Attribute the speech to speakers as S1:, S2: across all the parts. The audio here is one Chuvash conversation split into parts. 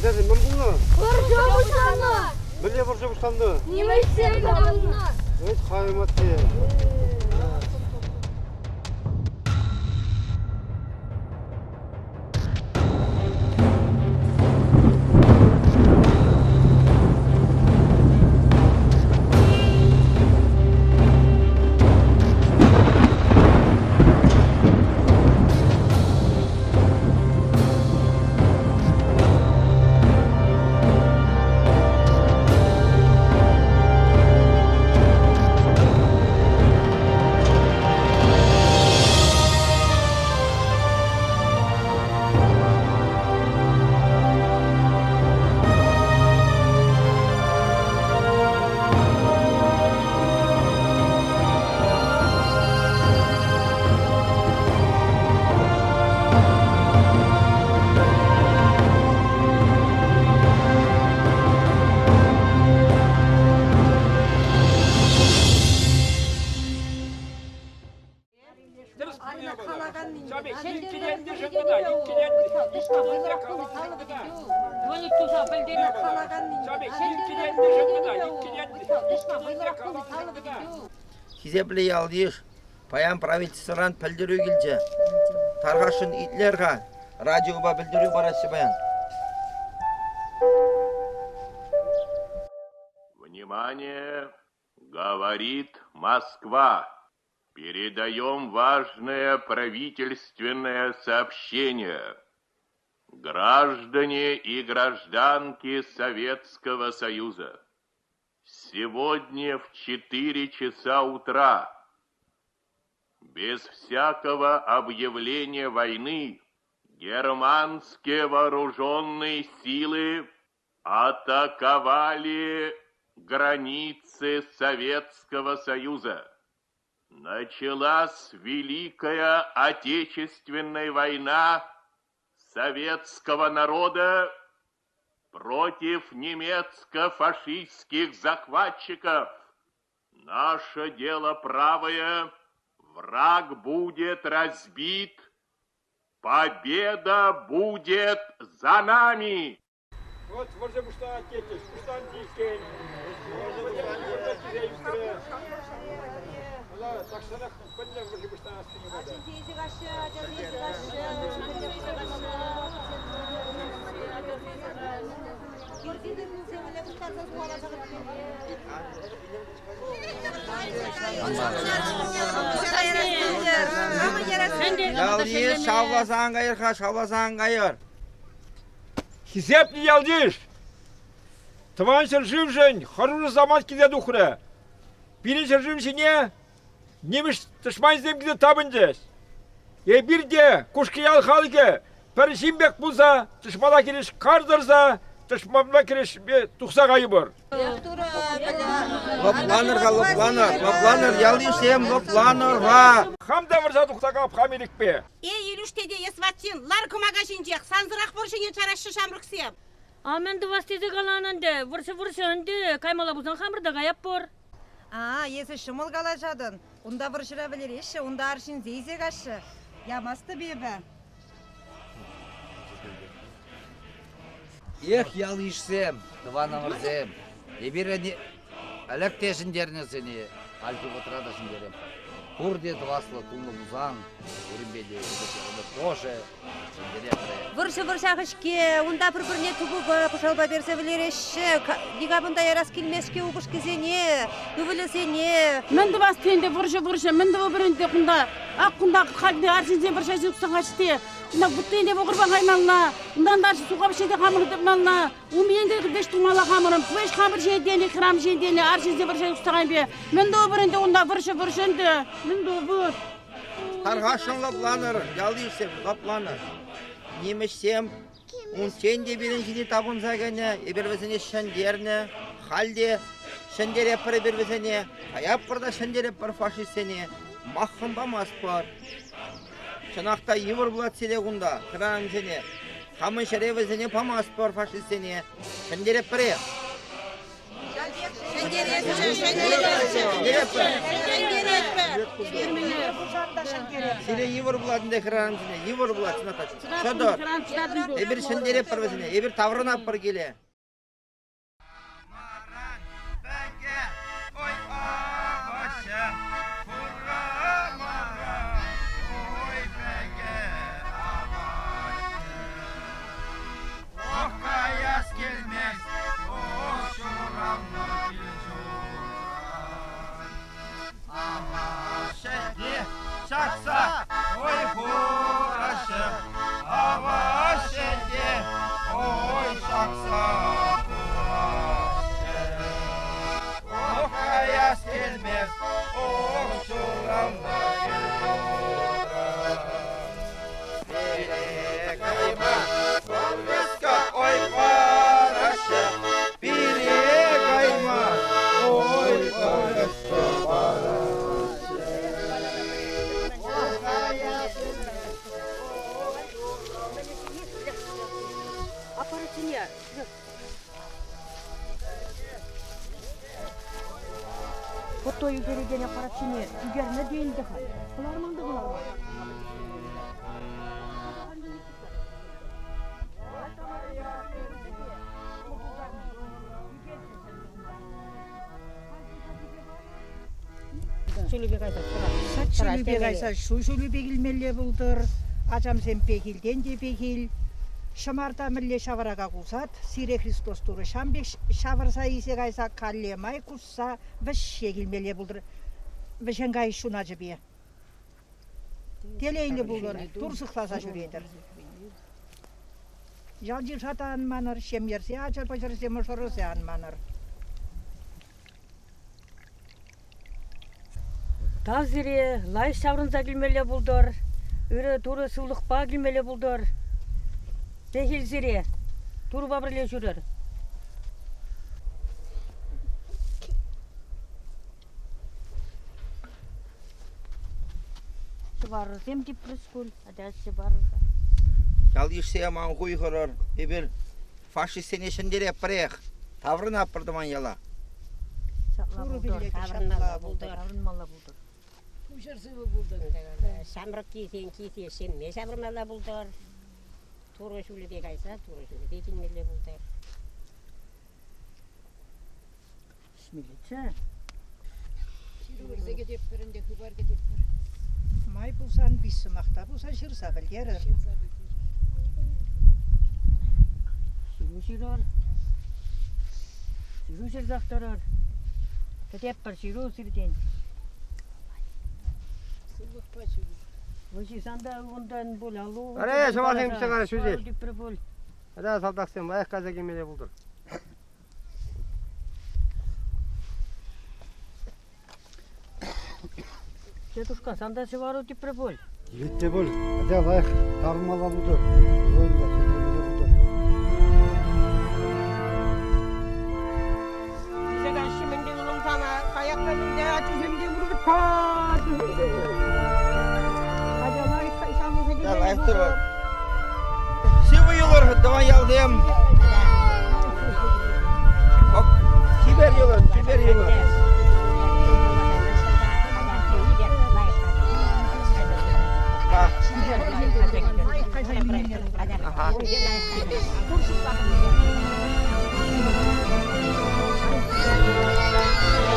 S1: Ачасем мӗн пулнӑ?
S2: Вӑрҫӑ пуҫланнӑ.
S1: Мӗнле вӑрҫӑ пуҫланнӑ?
S2: Нимӗҫсем тапӑннӑ.
S1: Вӗт хайматти.
S3: Хисеплӗ ял-йыш, паян правительствӑран пӗлтерӳ килчӗ. Тархасшӑн итлер-ха, радиопа пӗлтерӳ параҫҫӗ паян.
S4: Внимание! Говорит Москва! Передаем важное правительственное сообщение. Граждане и гражданки Советского Союза, сегодня в 4 часа утра без всякого объявления войны германские вооруженные силы атаковали границы Советского Союза. Началась Великая Отечественная война советского народа против немецко-фашистских захватчиков. Наше дело правое, враг будет разбит, победа будет за нами!
S1: Вот вӑрҫӑ пуҫланать тетчӗҫ, пуҫланчӗ иккен. Вӑрҫӑ килсе ӳкрӗ. Ӑна тахҫанах пӗлнӗ вӑрҫӑ пуҫланассине тата.
S3: Ял-йыш шавласа ан кайӑр-ха, шавласа ан кайӑр.
S1: Хисеплӗ ял-йыш! Тӑван ҫӗршывшӑн хӑрушӑ самант килсе тухрӗ. Пирӗн ҫӗршыв ҫине нимӗҫ тӑшманӗсем килсе тапӑнчӗҫ. Эпир те, Кушкӑ ял халӑхӗ, пӗр ҫын пек пулса тӑшмана хирӗҫ кар тӑрса тӑшманпа кӗрешме тухса кайӑпӑр.
S3: Лӑпланӑр-ха, лӑпланӑр, лӑпланӑр, ял-йышсем, лӑпланӑр-ха!
S1: Хам та вӑрҫа тухса кап хам ирӗкпе.
S5: Эй, Илюш тете, эс ватсин, лар кӑмака ҫинчех, сансӑрах вӑрҫӑне чараҫҫӗ ҫамрӑксем.
S6: А мӗн тӑвас тесе калан ӗнтӗ, вӑрҫӑ вӑрҫӑ ӗнтӗ, каймалла пулсан хамӑр та каятпӑр.
S7: А, эсӗ ҫӑмӑл калаҫатӑн. Унта вӑрҫӑра вӗлереҫҫӗ, унта арҫынсем илсе каҫҫӗ. Ямастӑп эпӗ.
S8: Эх, ял-йышсем, тӑванӑмӑрсем, эпир ӗлӗк те ҫӗнтернӗ сене, хальхи вӑхӑтра та ҫӗнтеретпӗр. Пурте тӑваслӑ тунӑ пулсан, пуринпе те тоже ҫӗнтеретпӗр.
S7: Вӑрҫӑ вӑрҫах-ҫке, унта пӗр-пӗрне тупӑпа, пӑшалпа персе вӗлереҫҫӗ. Никамӑн та ярас килмест-ҫке упӑшкисене, ывӑлӗсене.
S9: Мӗн тӑвас тенӗ вӑрҫӑ, вӑрҫӑ, мӗн тӑвӑпӑр ӗнтӗ кунта? Ак кунта халь арҫынсем вӑрҫа ҫывӑхса каҫ-те. Унта вуттине вӑкӑрпа каймалла, унтан тарҫӑ суха пӗҫерсе хамӑр тытмалла, умӗн те вӗҫ тумалла хамӑрӑн, вӗҫ хамӑр ҫиетене, храм ҫиетене, арҫынсем вӑрҫа юхса кайнипе. Мӗн тӑвӑпӑр ӗнтӗ унта вӑрҫӑ, вӑрҫӑ ӗнтӗ, мӗн тӑвӑпӑр?
S3: Тархасшӑн лӑпланӑр, ялйышсем, лӑпланӑр. Нимӗҫсем унччен те пирӗн ҫине тапӑнса кӗнӗ, эпир вӗсене ҫӗнтернӗ, халь те ҫӗнтеретпӗр эпир вӗсене, каятпӑр та ҫӗнтеретпӗр фашистсене, маххӑм памастпӑр. Чӑнах та йывӑр пулать сире кунта, хӗрарӑмсене. Хамӑн ҫӗре вӗсене памастпӑр фашистсене. Ҫӗнтеретпӗрех.
S5: Ҫӗнтересчӗ, ҫӗнтересчӗ, ҫӗнтеретпӗр.
S3: Сире йывӑр пулать ӗнтӗ хӗрарӑмсене, йывӑр пулать, Сната. Чӑтӑр. Эпир ҫӗнтеретпӗр вӗсене, эпир таврӑнатпӑр киле. Каяс килмест, ох, ҫуралнӑ кил-ҫуртран. Аваҫҫӗ ҫакса ой хураҫҫӗ, аваҫҫӗ те ой ҫакса хураҫҫӗ. Ох, каяс килмест, ох, ҫуралнӑ кил-ҫуртран. Пире кайма повестка ой параҫҫӗ, пире кайма ой повестка параҫҫӗ.
S6: Аппаратсене Фото ӳкерекен аппаратсене ӳкернӗ те ӗнтӗ халь. Кӑларман та кӑларман.
S5: Ҫулӗпе кайса
S10: Сад ҫулӗпе кайса ҫу ҫулӗпе килмелле пултӑр. Ачамсем пехилтен те пехил. Ҫӑмарта мӗнле ҫаврака кусат, сире Христос Турӑ ҫам пек ҫавӑрса илсе кайса калле май кусса вӗҫҫе килмелле пултӑр вӗҫен кайӑк ҫуначӗпе. Телейлӗ пулӑр, Тур сыхласа ҫӳретӗр. Ял-йыша та ан манӑр, ҫемйӗрсе ачӑр-пӑчӑрсем мӑшӑрӑрсем ан манӑр.
S6: Тав сире, лайӑх ҫаврӑнса килмелле пултӑр, ырӑ Турӑ сывлӑхпа килмелле пултӑр. Пехил сире, Турӑпа пӗрле ҫӳрӗр. Ҫӑварӑрсем типрӗҫ пуль, атя ҫӑварӑр-ха.
S3: Ял-йышсем ан хуйхӑрӑр, эпир фашистсене ҫӗнтеретпӗрех, таврӑнатпӑр тӑван яла.
S6: Ҫапла пултӑр, таврӑнмалла пултӑр, таврӑнмалла пултӑр.
S5: Пуҫӑр сывӑ пултӑр. Ҫамрӑккисен килсе ҫемме ҫавӑрмалла пултӑр. Турӑ ҫулӗпе кайса Турӑ ҫулӗпе килмелле пултӑр.
S6: Ӗҫмеллеччӗ.
S10: Ҫыру кӗтетпӗр ӗнтӗ, хыпар кӗтетпӗр. Май пулсан виҫ сӑмах та пулсан ҫырса пӗлтерӗр.
S6: Ҫыру ҫырӑр. Ҫыру ҫырсах тӑрӑр. Кӗтетпӗр ҫыру сиртен.
S10: Сывлӑхпа ҫыру.
S6: Вӑл ҫырсан та ывӑнтан пуль, аллу.
S11: Аре, чӑвашсем пиҫсе кайрӗ, ҫӳҫе.
S6: Типрӗ пуль.
S11: Атя, салтаксем, лайӑх кайса килмелле пултӑр.
S6: Дедушка, сан та ҫӑвару типрӗ пуль.
S11: Типетте пуль. Атя лайӑх таврӑнмалла пултӑр. Вӑйлӑ ҫӗнтермелле пултӑр.
S5: Килсе каҫҫӗ мӗнле ывӑлӑм сана, каякка мӗнле ачусем те урӑх ачусем те. Атя лайӑх ҫавӑнса
S3: Да, лайӑх тӑвар. Сывӑ юлӑр, тӑван ялсем. Чипер юлӑр, чипер юлӑр. Ага.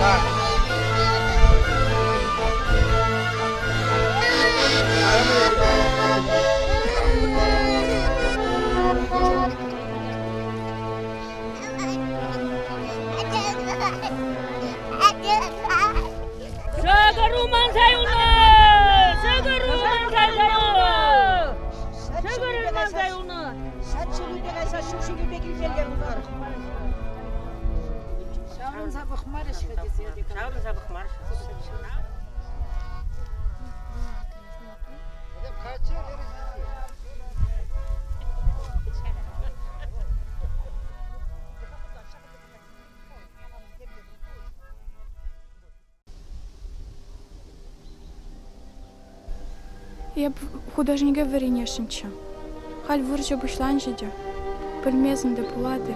S3: Так.
S6: Ҫӑкӑр манса юлнӑ! Ҫӑкӑр манса юлнӑ! Ҫӑкӑр манса юлнӑ!
S10: Сад ҫулӗпе кайса ҫу ҫулӗпе килмелле пултӑр.
S9: Ҫаврӑнса пӑхмарӗҫ-ха тесе.
S5: Ҫаврӑнса пӑхмарӗҫ.
S12: Эп художнике вӗренесшӗнччӗ. Халь вӑрҫӑ пуҫланчӗ те, пӗлмесӗн те пулать-и.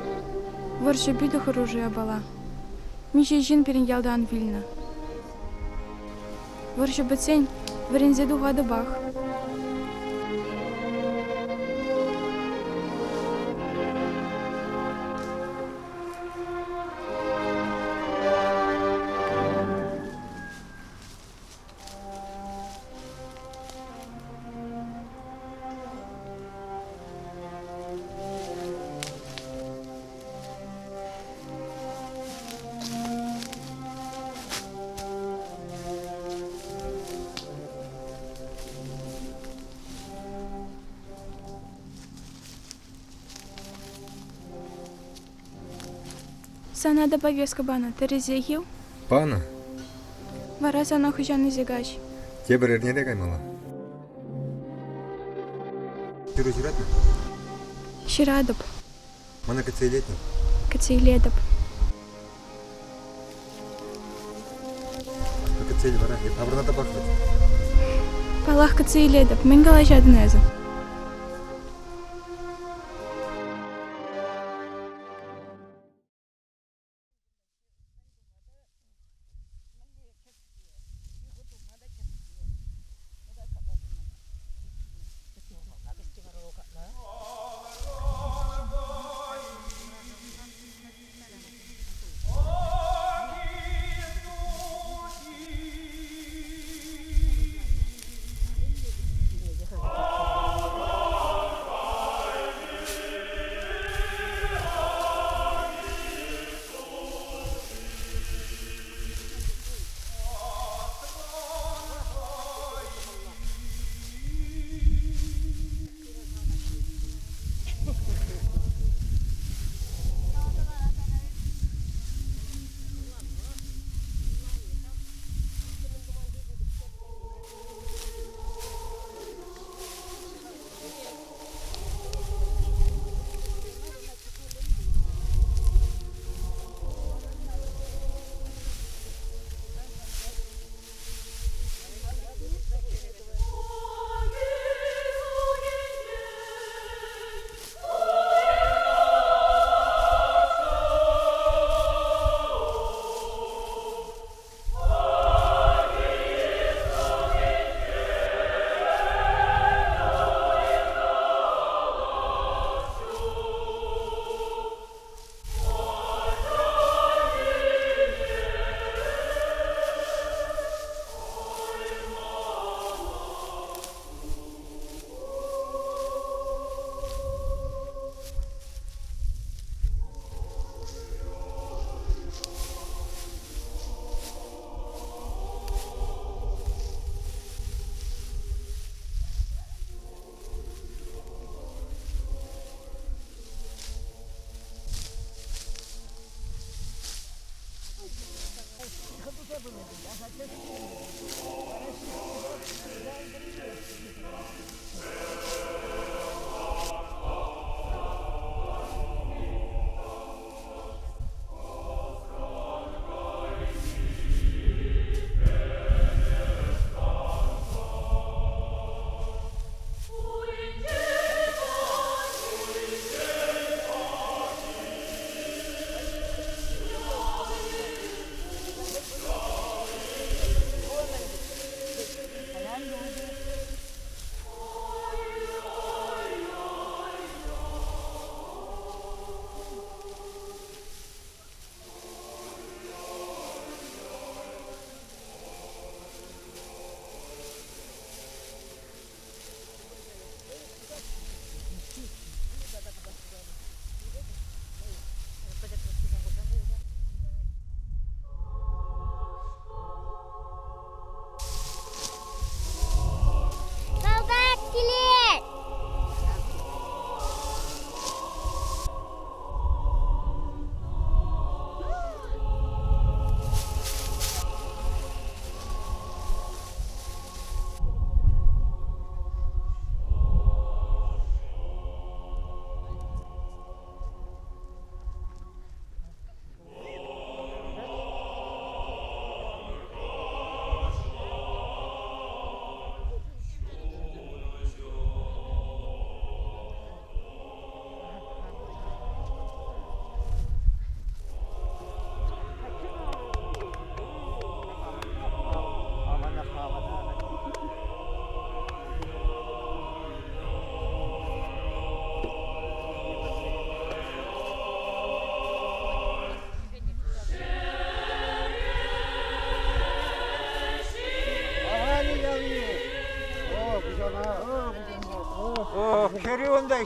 S12: Вӑрҫӑ питӗ хӑрушӑ япала. Миҫе ҫын пирӗн ялтан вилнӗ. Вӑрҫӑ пӗтсен вӗренсе тухатӑпах. Сана та повестка панӑ, тӗрӗсех-и?
S13: Панӑ.
S12: Вара сана хӑҫан илсе каҫ?
S13: Тепӗр эрнере каймалла. Ҫыру ҫыратна?
S12: Ҫыратӑп.
S13: Мана кӗтсе илетӗн?
S12: Кӗтсе илетӗп.
S13: Кӗтсе ил вара, эп таврӑнатӑпах вӗт.
S12: Паллах, кӗтсе илетӗп. Мӗн калаҫатӑн эсӗ?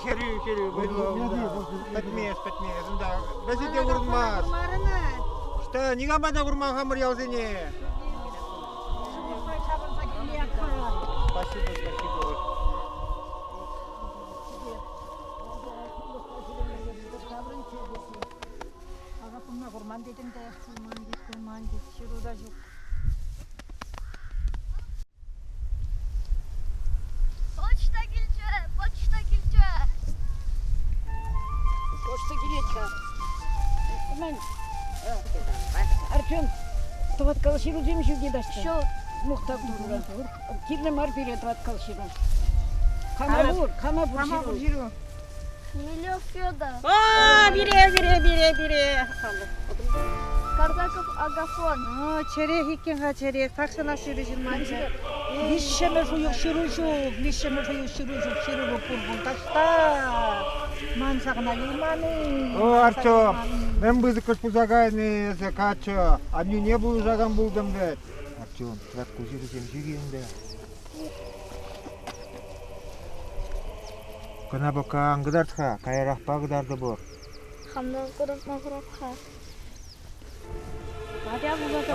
S14: хӗрӳ, хӗрӳ вӑйлӑ. Пӗтмест, пӗтмест. Унта вӗсӗ те курӑнмасть. Что, никама та курман хамӑр ялсене. Спасибо, спасибо.
S10: Ага, кунна курман тетӗн те. Курман тет, курман тет. Ҫыру та ҫук.
S2: Почта килчӗ, почта килчӗ.
S9: Почта килет-ха. Мӗн? Артем, тӑваткал ҫырусем ҫӳрте таҫта.
S2: Ҫук.
S9: Мухтав Турра. Кирлӗ мар пире тӑваткал ҫыру. Кама пур, кама пур ҫыру.
S2: Хмелев Федор.
S5: А, пире, пире, пире, пире.
S2: Кардаков Агафон.
S7: О, чӗрех иккен-ха, чӗрех. Тахҫанах ҫыру ҫырманччӗ.
S10: Виҫҫӗмӗш уйӑх ҫыру ҫук, виҫҫӗмӗш уйӑх ҫыру ҫук, ҫырӑвӗ пур пуль таҫта. Ман ҫакна юлман-и?
S14: О, Артем, мӗн пысӑкӑш пулса кайнӑ эсӗ, каччӑ? Аннӳне пулӑшакан пултӑм вӗт. Артем, тӑватку ҫырусем ҫӳ ӗнтӗ. Кӑна пока ан кӑтарт-ха, каярахпа кӑтартӑпӑр.
S2: Хамран кӑтартма хӑрап-ха.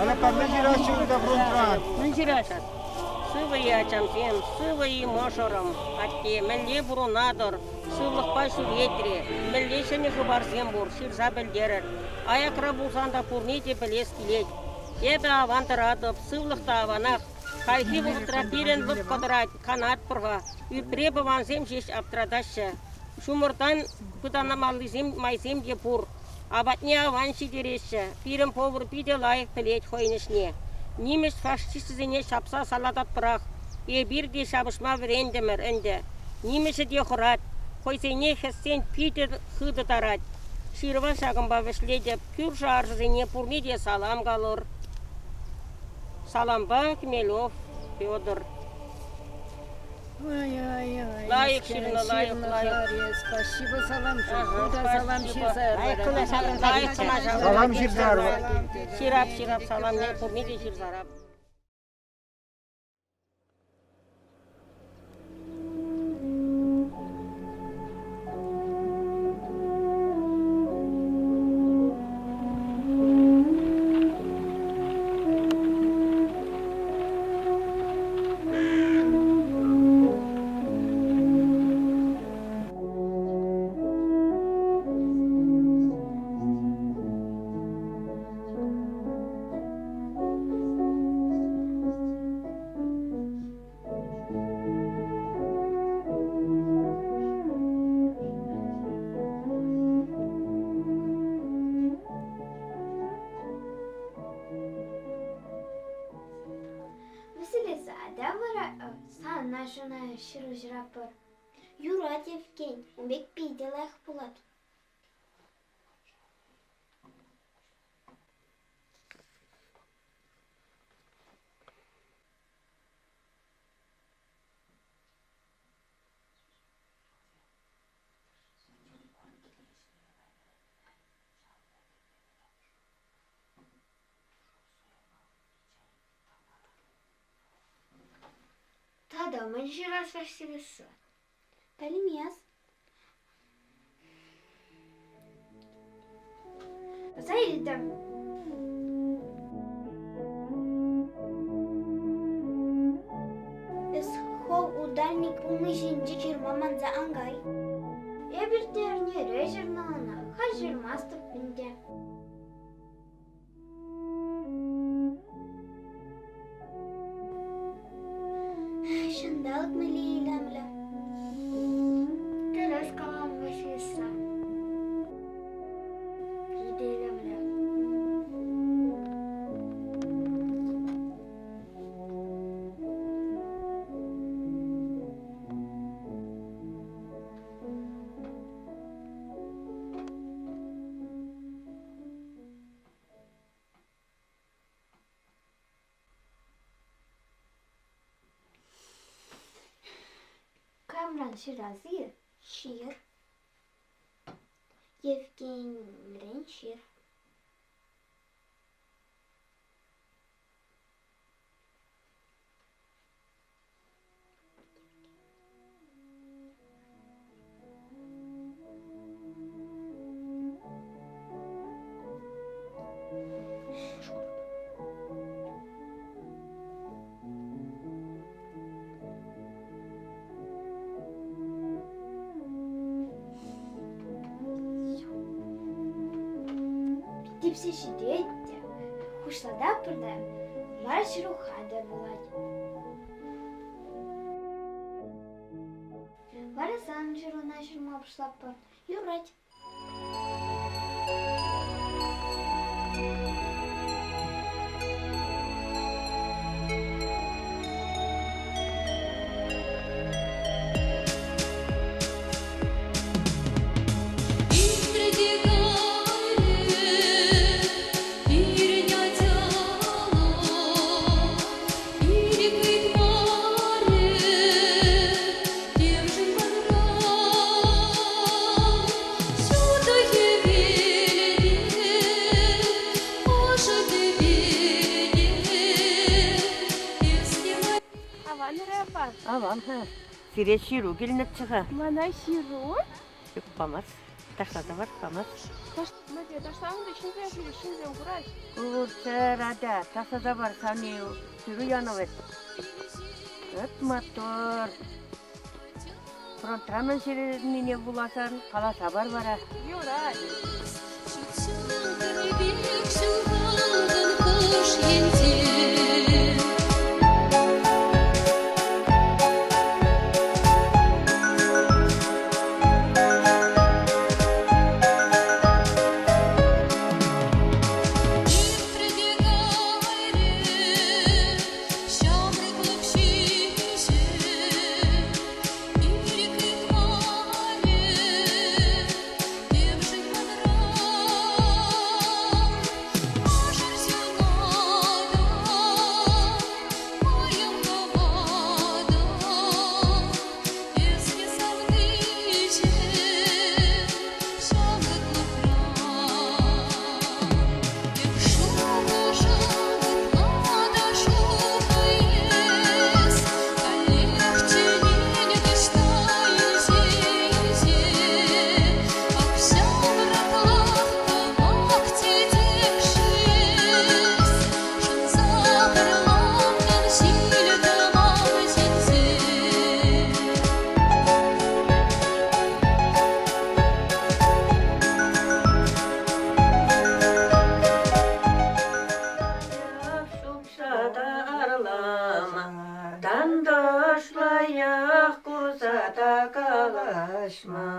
S14: Алапа, мӗн ҫыраҫҫӗ унта фронтран?
S5: Мӗн ҫыраҫҫӗ? Сывӑ-и, ачамсем, сывӑ-и, мӑшӑрӑм, атте, мӗнле пурӑнатӑр, сывлӑхпа ҫӳретре, мӗнле ҫӗнӗ хыпарсем пур, ҫырса пӗлтерӗр. Аякра пулсан та пурне те пӗлес килет. Эпӗ аван тӑратӑп, сывлӑх та аванах. Хальхи вӑхӑтра пирӗн лӑпкӑ тӑрать, канатпӑр-ха. Ӳпре пӑвансем ҫеҫ аптӑратаҫҫӗ. Ҫумӑртан пытанмаллисем майсем те пур. Апатне аван ҫитереҫҫӗ. Пирӗн повар питӗ лайӑх пӗлет хӑйӗн ӗҫне. Нимӗҫ фашисчӗсене ҫапса салататпӑрах. Эпир те ҫапӑҫма вӗрентӗмӗр ӗнтӗ. Нимӗҫӗ те хӑрать. Хӑйсене хӗссен питӗ хытӑ тарать. Ҫырӑва ҫакӑнпа вӗҫлетӗп. Кӳршӗ-аршӑсене пурне те салам калӑр. Салампа Хмелев Федор.
S9: Ой-ой-ой.
S5: Лайӑх ҫырнӑ, лайӑх, лайӑх.
S9: Спасибо салам. Ху та салам ҫырса.
S5: Лайӑх кӑна
S14: Салам ҫырса.
S5: Ҫырап, ҫырап, саламне пурне те ҫырсарап.
S2: Василиса, атя вара сана ҫуна ҫыру ҫыраппӑр. Юрать, Евген, ун пек питӗ лайӑх пулать. Тата мӗн ҫырас Василиса? Пӗлмес. Аса илтӗм. Эс хӑв ударник пулни ҫинче ҫырма манса ан кай. Эпир те эрнере ҫырнӑ ӑна, халь ҫырмастӑп ӗнтӗ. Ҫанталӑк мӗнле илемлӗ. Тӗрӗс калан Василиса. Питӗ илемлӗ. Камран ҫырас-и? Ҫыр. Евгенрен ҫыр. Типсе ҫитет те, хуҫлататпӑр та, вара ҫыру хатӗр пулать. Вара сан ҫыруна ҫырма пуҫлатпӑр. Юрать.
S5: Аван-ха. Сире ҫыру килнӗччӗ-ха.
S12: Мана ҫыру?
S5: Памас. Ташласа пар, памас.
S12: Мӗнле ташланӑ та ҫынсем ҫӳреҫ, ҫынсем кураҫ.
S5: Курччӑр, атя, ташласа пар, сани ҫыру янӑ вӗт. Ыт маттур. Фронтра мӗн ҫырнине вуласан каласа пар вара.
S12: Юрать.
S15: Ҫухалтӑн хӑш енче. Иртрӗ те кайрӗ ҫамрӑклӑх ҫиҫӗ, ирӗк ыйтмарӗ темшӗн манран. Мӑшӑр ҫунатӑн, паян тӑватӑн, эс те савниче ҫамрӑклӑхран. Эп шухӑша ытла та шухӑ эс, каллех чӗнен таҫта инҫе-инҫе. Ах, ҫамрӑклӑх кӑвак чечек-шес, шӑнса пӑрланнӑн ҫил-тӑман ҫитсе.
S5: Супса та арлама, тантӑшлаях курса та калаҫма.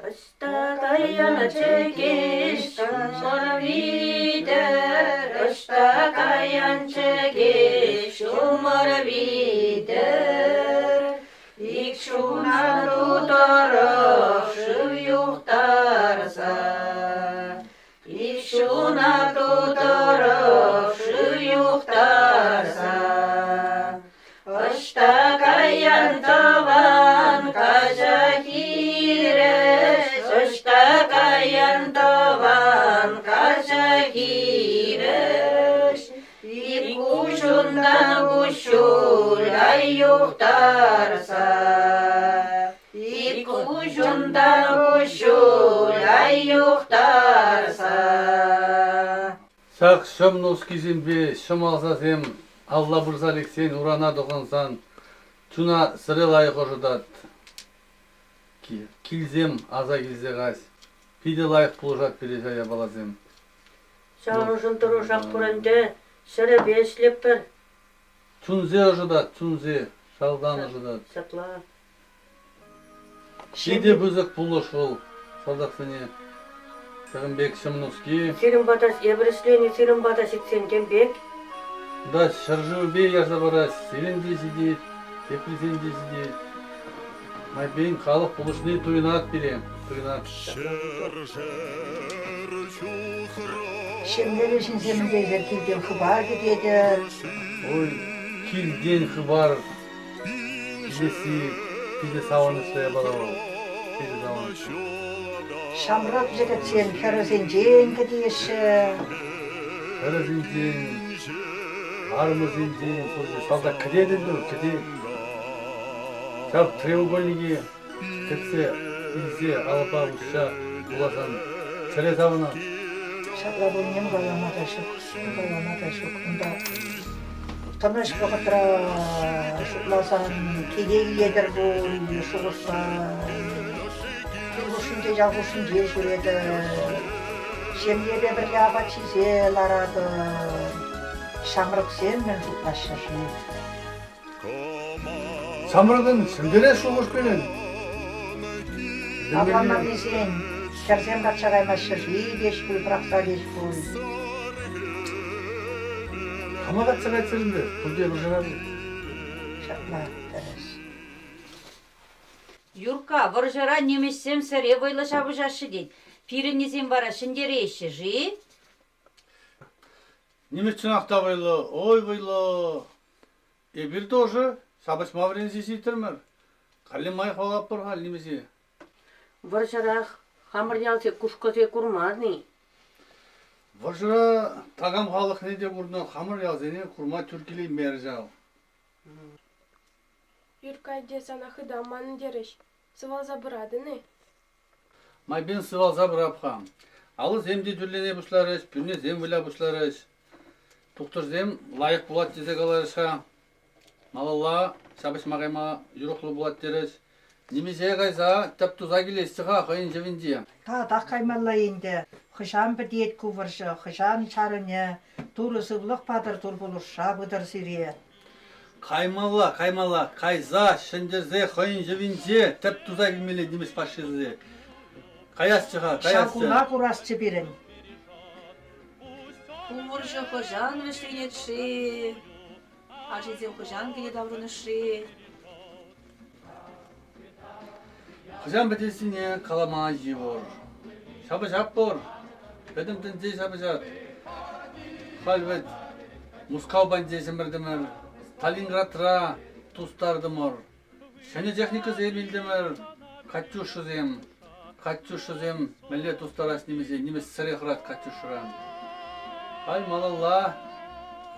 S5: Ӑҫта каян чӗкеҫ ҫумӑр витӗр, ӑҫта каян чӗкеҫ ҫумӑр витӗр. Ик ҫунату тӑрӑх шыв юхтарса, ик ҫунату тӑрӑх шыв юхтарса. Ӑҫта каян тӑван каҫа хирӗҫ, ӑҫта каян тӑван каҫа хирӗҫ, ик куҫунтан куҫҫуль ай юхтарса. Ик куҫунтан куҫҫуль ай юхтарса.
S16: Ҫак ҫӑм нускисемпе ҫӑм алсасем алла пырса лексен урана тӑхӑнсан чуна сӗре лайӑх ӑшӑтать. Килсем аса килсе каҫ. Питӗ лайӑх пулӑшать пире ҫав япаласем.
S5: Ҫавӑншӑн тӑрӑшах пур ӗнтӗ, ҫӗрӗпе ӗҫлетпӗр.
S16: Чунсе ӑшӑтать, чунсе, шалтан ӑшӑтать.
S5: Ҫапла.
S16: Питӗ пысӑк пулӑш вӑл салтаксене. Ҫакӑн пек ҫӑм нуски.
S5: Сирӗн пата эпир ӗҫленӗ сирӗн пата ҫитсен тем пек.
S16: Да, ҫӗршывӗпе ярса парать, сирӗн те ҫитет, теприсен те ҫитет. Майпен халӑх пулӑшни туйӑнать пире, туйӑнать.
S10: Ҫемьери ҫынсем ӗнтӗ килтен хыпар кӗтетӗр.
S16: Ой, килтен хыпар Илесси питӗ савӑнӑҫлӑ япала вӑл. Питӗ савӑнӑҫлӑ.
S10: Ҫамрӑк йӗкӗтсем хӗрӗсенчен кӗтеҫҫӗ.
S16: Хӗрӗсенчен, арӑмӗсенчен пурте салтак кӗтет ӗнтӗ, кӗтет. Ҫав треугольнике кӗтсе илсе алӑпа уҫса вуласан чӗре савӑнать.
S10: Ҫапла пуль ним калама та ҫук, ним калама та ҫук. Унта тӑнӑҫ вӑхӑтра шутласан киле илетӗр пуль шухӑшпа. Кил хушшинче, ял хушшинче ҫӳретӗр. Ҫемьепе пӗрле апат ҫисе ларатӑр. Ҫамрӑксем мӗн шутлаҫҫӗ-ши?
S16: Ҫамрӑкӑн ҫӗнтерес шухӑш пирӗн.
S10: Авланманнисен хӗрсем качча каймаҫҫӗ-ши теҫ пуль, пӑрахса теҫ пуль.
S16: Кама качча кайччӑр ӗнтӗ? Пурте вӑрҫӑра-ши?
S10: Ҫапла, тӗрӗс.
S17: Юркка, вӑрҫӑра нимӗҫсем сӗре вӑйлӑ ҫапӑҫаҫҫӗ тет. Пирӗннисем вара ҫӗнтереҫҫӗ-ши?
S16: Нимӗҫ чӑнах та вӑйлӑ, ой вӑйлӑ. Эпир тоже ҫапӑҫма вӗренсе ҫитрӗмӗр. Калле май хӑвалатпӑр-ха нимӗҫе.
S5: Вӑрҫӑрах хамӑр ялти кушкӑсене курман-и?
S16: Вӑрҫӑра такам халӑхне те курнӑ, хамӑр ялсене курма тӳр килеймерӗ ҫав.
S12: Юркка, атте сана хытӑ аманнӑ терӗҫ. Сывалса пыратӑн-и?
S16: Майпен сывалса пырап-ха. Алӑсем те тӳрлене пуҫларӗҫ, пӳрнесем выля пуҫларӗҫ. Тухтӑрсем лайӑх пулать тесе каларӗҫ-ха. Малалла ҫапӑҫма кайма юрӑхлӑ пулать терӗҫ. Нимӗҫе кайса тӗп туса килесчӗ-ха хӑйӗн ҫӑвӗнче.
S10: Татах каймалла ӗнтӗ. Хӑҫан пӗтет ку вӑрҫӑ, хӑҫан чарӑнӗ? Турӑ сывлӑх патӑр, тур пулӑшса пытӑр сире.
S16: Каймалла, каймалла, кайса ҫӗнтерсе хӑйӗн ҫӑвинче тӗп туса килмелле нимӗҫ фашисчӗ. Каясчӗ-ха,
S10: Ҫав
S16: каясчӗ.
S10: куна курасчӗ пирӗн.
S18: Ку вӑрҫӑ хӑҫан вӗҫленет-ши? Арҫынсем хӑҫан киле таврӑнӗҫ-ши?
S16: Хӑҫан пӗтессине калама йывӑр. Ҫапӑҫатпӑр. Пӗтӗм тӗнче ҫапӑҫать. Халь вӗт Мускав патӗнче ҫӗмӗртӗмӗр, Сталинградра тустартӑмӑр. Ҫӗнӗ техникӑсем илтӗмӗр. Катюшӑсем, Катюшӑсем мӗнле тустарас нимӗҫе, нимӗҫ сӗре хӑрать Катюшӑран. Халь малалла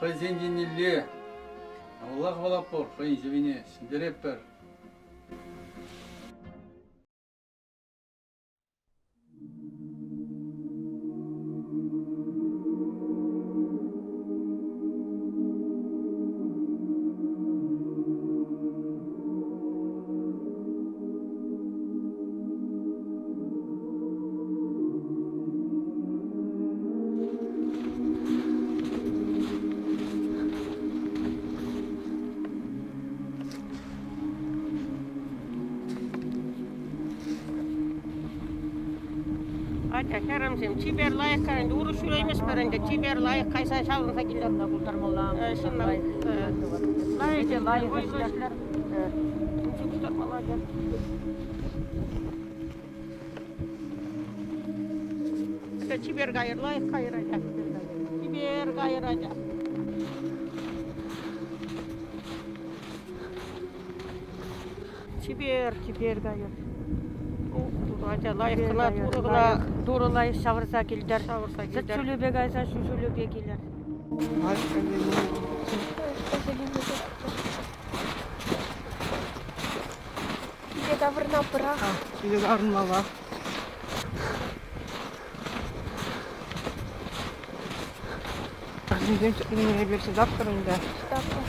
S16: хӑйсен еннелле малалла хӑвалатпӑр хӑйӗн ҫӑвине ҫӗнтеретпӗр.
S5: Атя, хӗрӗмсем, чипер лайӑх ӗнтӗ, урӑх ҫӳрейместпӗр ӗнтӗ, чипер лайӑх кайса ҫаврӑнса килер.
S6: Пултармалла.
S5: Ҫынна лайӑх
S6: лайӑх
S5: ӗҫлер. Пуҫтармалла. Чипер кайӑр, лайӑх кайӑр, атя. Чипер кайӑр, атя. Чипер,
S6: чипер кайӑр.
S5: Атя, лайӑх кӑна, турӑ кӑна.
S6: Турӑ лайӑх ҫавӑрса килтӗр.
S5: Ҫавӑрса
S6: Сӗт
S5: килтӗр.
S6: ҫулӗпе кайса ҫу ҫулӗпе килӗр.
S12: Киле таврӑнатпӑрах.
S19: Киле таврӑнмалла. Арҫынсем эпир чӑтатпӑр ӗнтӗ.
S12: Чӑтатпӑр.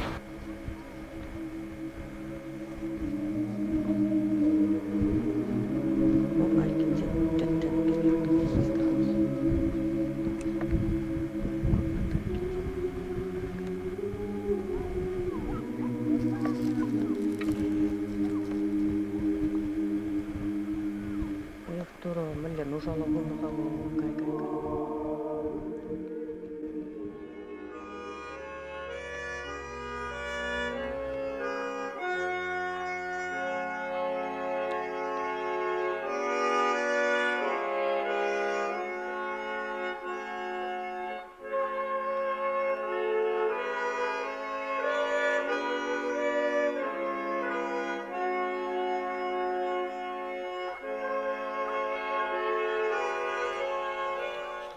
S6: Эх, Турӑ, мӗнле нушаллӑ пулнӑ-ха вӑл. Кай, кай, кай.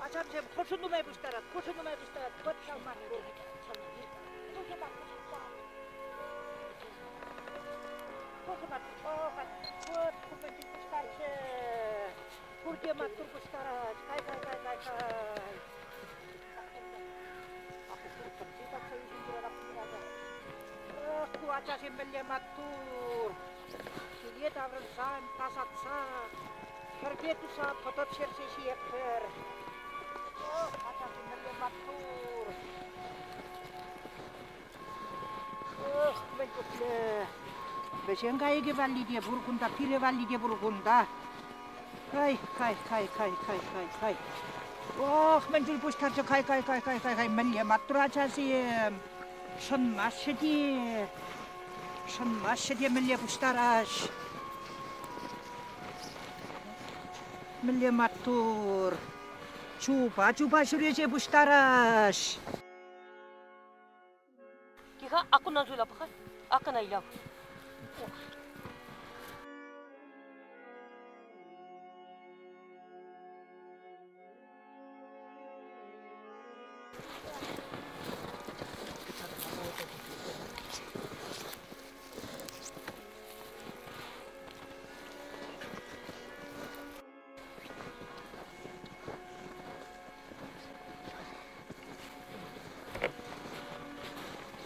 S10: Ачамсем, хӑшӗ нумай пуҫтарать, хӑшӗ нумай пуҫтарать, пӑт ҫавман пур. Пурте маттур пуҫтарать. Кай, кай, кай, кай, кай. Ку ачасем мӗнле маттур. Киле таврӑнсан тасатса, кӗрпе туса пӑтӑ пӗҫерсе ҫиетпӗр. Ачасем мӗнле маттур. Эх, мӗн чухлӗ. Вӗҫен кайӑкӗ валли те пур кунта, пире валли те пур кунта. Кай, кай, кай, кай, кай, кай, кай. Ох, мӗн чуль пуҫтарчӗ, кай, кай, кай, кай, кай, кай, мӗнле маттур ачасем. Шӑнмаҫҫӗ те, шӑнмаҫҫӗ те мӗнле пуҫтараҫ. Мӗнле маттур. Чупа-чупа ҫӳресе пуҫтараҫ.
S6: Тиха, аккунан суйла пӑх-ха. Аккана иляв.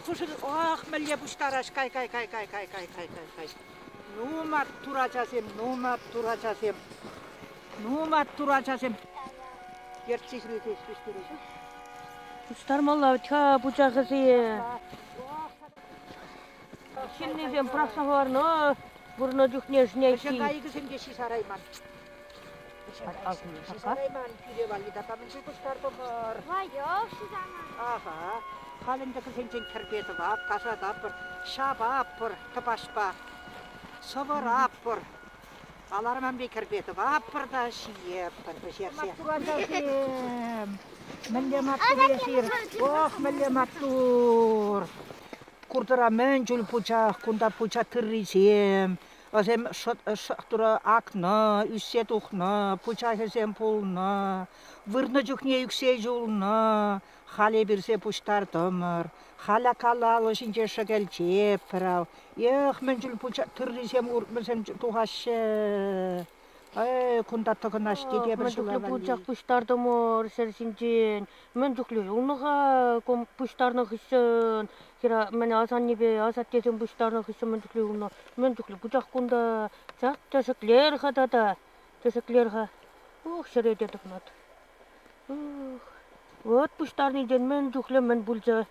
S10: Хӑшӗ ах, мӗнле пуҫтараҫ, кай, кай, кай, кай, кай, кай, кай, кай, кай. Ну, маттур ачасем, ну, маттур ачасем. Ну, маттур ачасем. Ертсе ҫӳретеҫ, вӗҫтереҫ.
S6: Пуҫтармалла вӗт-ха пучахӗсене. Ҫыннисем пӑрахса хӑварнӑ вырнӑ чухне
S10: Вӗҫен кайӑкӗсем те ҫисарайман. Ҫисарайман пире валли тата мӗншӗн пуҫтартӑмӑр?
S2: Лайӑх ҫисаман.
S10: Аха. Халь ӗнтӗ кӗсенчен кӗрпе тӑвап, тасатапӑр, ҫапапӑр тӑпачпа, сӑвӑрапӑр. Аларманпе кӗрпе тӑвапӑр та ҫиеппӗр пӗҫерсе. Маттур ачасем! Мӗнле маттур эсир? Ох, мӗнле маттур! Куртӑра мӗн чуль пучах, кунта пуча тыррисем, вӗсем шӑтура акнӑ, ӳссе тухнӑ, пучахӗсем пулнӑ, вырнӑ чухне ӳксе юлнӑ. Халь эпирсе пуҫтартӑмӑр, халь акалалӑ ҫинче шӗкӗлчеппӗр ав. Эх, мӗн чуль пуча тыррисем вӗсем тухаҫҫӗ. Эй, кунта тӑкӑнаҫ те тепӗр
S6: Мӗн
S10: ҫула
S6: чухлӗ
S10: валли.
S6: пучах пуҫтартӑмӑр ҫӗр ҫинчен. Мӗн чухлӗ юлнӑ-ха пуҫтарнӑ хыҫҫӑн. Хӗра мӗн асаннепе асаттесем пуҫтарнӑ хыҫҫӑн мӗн чухлӗ юлнӑ. Мӗн чухлӗ пучах кунта. Чак тӗшӗклер-ха тата. Тӗшӗклер-ха. Ух, ҫӗре те тӑкнать. Ух, вӑт пуҫтарнинчен мӗн чухлӗ мӗн пулчӗ.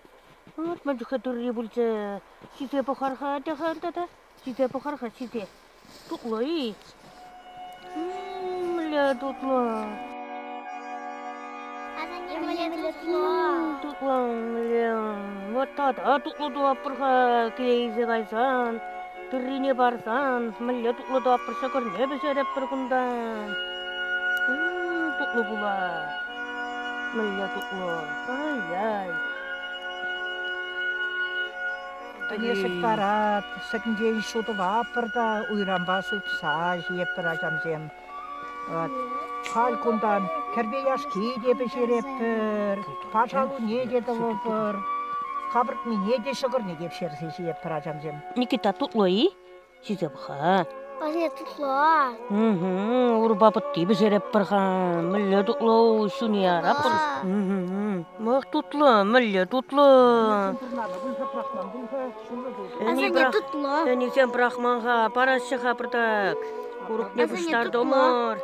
S6: Вӑт мӗн чухлӗ тырри пулчӗ. Ҫисе пӑхар-ха атя-ха тата. Ҫисе пӑхар-ха, ҫисе. Тутлӑ-и? Мӗнле тутлӑ.
S2: Асанне мӗнле тутлӑ.
S6: Тутлӑ, мӗнле. Вот тата тутлӑ тӑватпӑр-ха киле илсе кайсан, тыррине парсан, мӗнле тутлӑ тӑватпӑр, ҫӑкӑрне пӗҫеретпӗр кунтан. Тутлӑ пулать. Мӗнле тутлӑ. Ай-яй.
S10: Ӗне сӗт парать, сӗтӗнчен ҫу тӑватпӑр та уйранпа сыпса ҫиетпӗр ачамсем. Вот. Халь кунтан кӗрпе яшки те пӗҫеретпӗр, пашалуне те тӑвӑпӑр, капӑртнине те, ҫӑкӑрне те пӗҫерсе ҫиетпӗр ачамсем.
S6: Никита, тутлӑ-и? Ҫисе пӑх-ха.
S2: Асанне тутлӑ.
S6: Урпа пӑтти пӗҫеретпӗр-ха. Мӗнле тутлӑ ҫуне яратпӑр. Мах тутлӑ, мӗнле тутлӑ.
S2: Асанне тутлӑ.
S6: Ӗнисем пӑрахман-ха, параҫҫӗ-ха пӑртак. Курӑкне пуҫтартӑмӑр.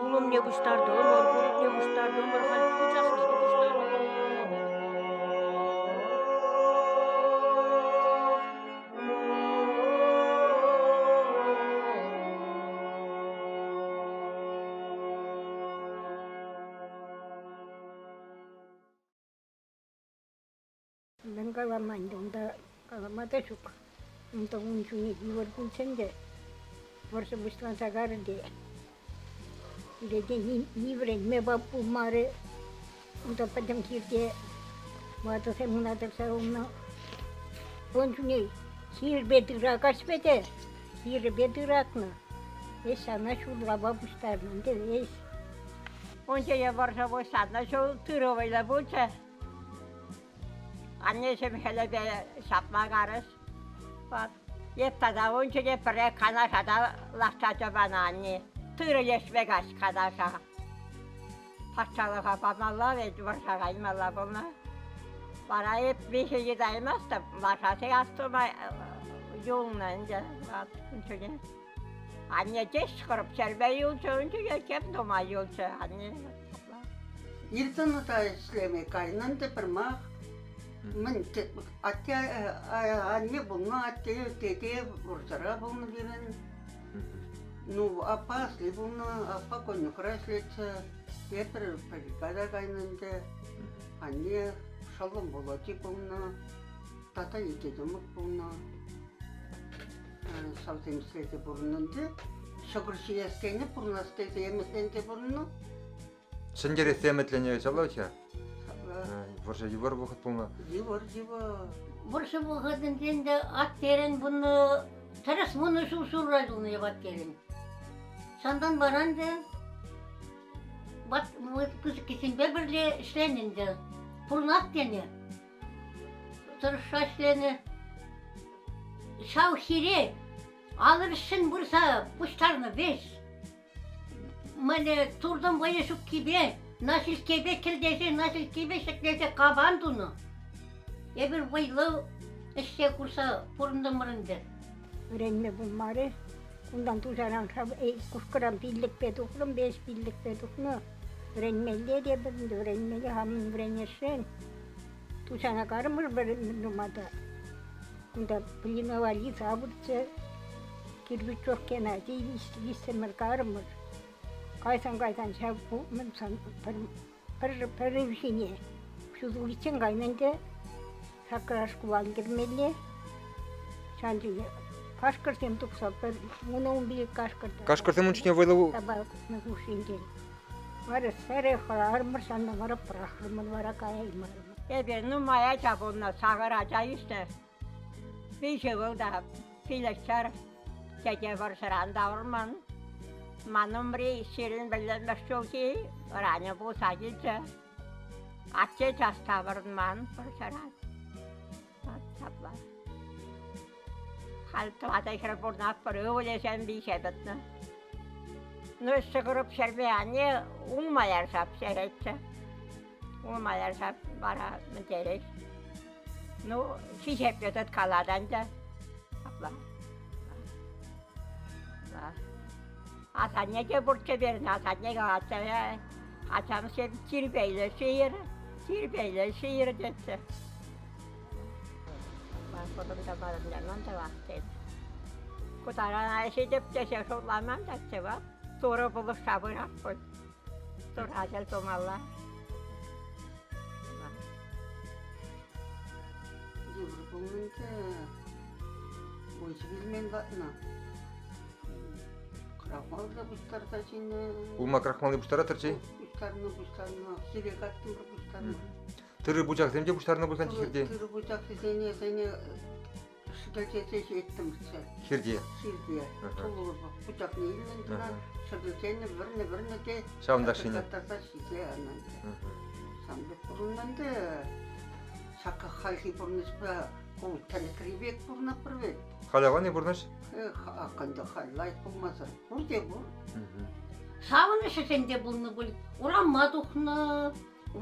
S6: Улӑмне пуҫтартӑмӑр, курӑкне пуҫтартӑмӑр, халь пучахне те пуҫтартӑмӑр.
S20: Мӗн калама ӗнтӗ, унта калама та ҫук. Унта ун чухне йывӑр пулчӗ ӗнтӗ. Вӑрҫӑ пуҫланса карӗ те. Пире ни вӗренме пулмарӗ. Унта пӗтӗм хирте ватӑсем кӑна тӑрса юлнӑ. Ун чухне хирпе тырра каҫпе те хирӗпе тыратнӑ. Эс ҫавна ҫурлапа пуҫтарнӑ ӗнтӗ, эс.
S21: Унччен вӑрҫӑ пуҫланнӑ ҫул тырӑ вӑйлӑ пулчӗ. Аннесем хӗлӗпе ҫапма карӗҫ. Эп тата ун чухне пӗрре Канаша та лартса панӑ анне. Тырӑ леҫме каҫ Канаша. Патшалӑха памалла вӗт, вӑрҫа каймалла пулнӑ. Вара эп виҫӗ йытаймастӑп, лашасем астума юлнӑ ӗнтӗ ун чухне. Анне теҫ хӑрӑп ҫӗрпе юлчӗ, ун чухне тем тума юлчӗ анне.
S4: Ир тӑнӑ та ӗҫлеме кайнӑ ӗнтӗ пӗрмах. Мӗн атте анне пулнӑ, атте, тете вӑрҫӑра пулнӑ пирӗн. Ну, аппа асли пулнӑ, аппа конюхра ӗҫлетчӗ. Эпир бригада кайнӑ ӗнтӗ. Анне шӑллӑм Володи пулнӑ. Тата икӗ йӑмӑк пулнӑ. Ҫавсем ӗҫлесе пурӑннӑ ӗнтӗ. Ҫӑкӑр ҫиес тенӗ, пурӑнас тесе ӗмӗтленсе пурӑннӑ.
S13: Ҫӗнтерессе ӗмӗтленнӗ ҫапла-ҫке? Вӑрҫӑ йывӑр вӑхӑт пулнӑ.
S4: Йывӑр, йывӑр.
S22: Вӑрҫӑ вӑхӑтӗнчен те аттерен пулнӑ, тӗрӗс вунӑ ҫул ҫурра юлнӑ эп аттерен. Ҫантан вара ӗнтӗ пысӑккисемпе пӗрле ӗҫленӗ ӗнтӗ. Пурӑнас тенӗ. Тӑрӑшса ӗҫленӗ. Ҫав хире алӑ вӗҫҫӗн пырса пуҫтарнӑ веҫ. Мӗне туртӑм вӑйӗ ҫуккипе, наҫилккепе кӗлтесе, наҫилккепе ҫӗклесе капан тунӑ. Эпир вӑйлӑ ӗҫсе курса пурӑнтӑмӑр ӗнтӗ.
S20: Вӗренме пулмарӗ. Унтан Туҫаран Кушкӑран пиллӗкпе тухрӑм, веҫ пиллӗкпе тухнӑ. Вӗренмелле те ӗнтӗ, вӗренмелле хамӑн вӗренесшӗн. Туҫана карӑмӑр вӗреннӗ нума та. Кунта Блинова Лиза пурччӗ. Кирпӗччук Геннадий виҫсӗмӗр карӑмӑр. Кайсан-кайсан ҫав мӗн сан пӗр пӗр пӗр ҫине ҫутӑличчен кайнӑ ӗнтӗ. Саккӑра шкула ӗлкӗрмелле. Ҫавӑн чухне кашкӑрсем тухса пӗр 10-15 кашкӑр
S13: Кашкӑрсем ун чухне вӑйлӑ
S20: хушшинчен. Вара сӗре хӑрарӑмӑр, ҫавна вара пӑрахрӑмӑр, вара каяймарӑмӑр.
S21: Эпир нумай ача пулнӑ, сакӑр ача ӳснӗ. Виҫӗ ывӑл та пилӗкҫӗр тете вӑрҫӑран таврӑнман. Ман умри 21-мӗш ҫулхи ранӗ пулса килчӗ. Атте час таврӑнман вӑрҫӑран. Ҫапла. Халь тӑватӑ хӗр пурӑнатпӑр, ывӑлӗсем виҫе пӗтнӗ. Ну, ҫӑкӑр пӗҫерме анне улма ярса пӗҫеретчӗ. Улма ярса вара мӗнтерет. Ну, хисеплӗ тыткалать ӗнтӗ. Апла. Асанне те пурччӗ пирӗн, асанне калатчӗ, ачамсем тирпейлӗ ҫийӗр, тирпейлӗ ҫийӗр тетчӗ. Ман пурӑнса парӑнтарман тӑвас тет. Ку тарана ҫитӗп тесе шутламан тетчӗ вӑл. Турӑ пулӑшса пырать пуль. Турра тӗл тумалла.
S4: Йывӑр пулнӑ ӗнтӗ. Выҫӑ вилмен ватнӑ. Крахмал та пуҫтарса ҫинӗ.
S13: Улма крахмалне пуҫтаратӑр-ши?
S4: Пуҫтарнӑ, пуҫтарнӑ. Хире каттӑмӑр пуҫтарнӑ.
S13: Тырӑ пучахсем те пуҫтарнӑ пулсан хирте?
S4: Тырӑ пучахсене сене шӗкӗлчесе ҫиеттӗмӗрччӗ.
S13: Хирте?
S4: Хирте. Тулӑ пучахне илнӗ тӑна, шӗкӗлченӗ, вӗрнӗ, вӗрнӗ те
S13: Ҫавӑнтах ҫинӗ.
S4: Таса ҫисе янӑ. Ҫавӑн пек пурӑннӑ ӗнтӗ. Ҫак хальхи пурнӑҫпа ку тӗлӗкри пек пурӑнатпӑр вӗт.
S13: Халь аван-и пурнӑҫ?
S4: Эх, акӑнтӑ халь лайӑх пулмасӑр. Пурте пур.
S22: Савӑнӑҫӗсем те пулнӑ пуль. Урама тухнӑ,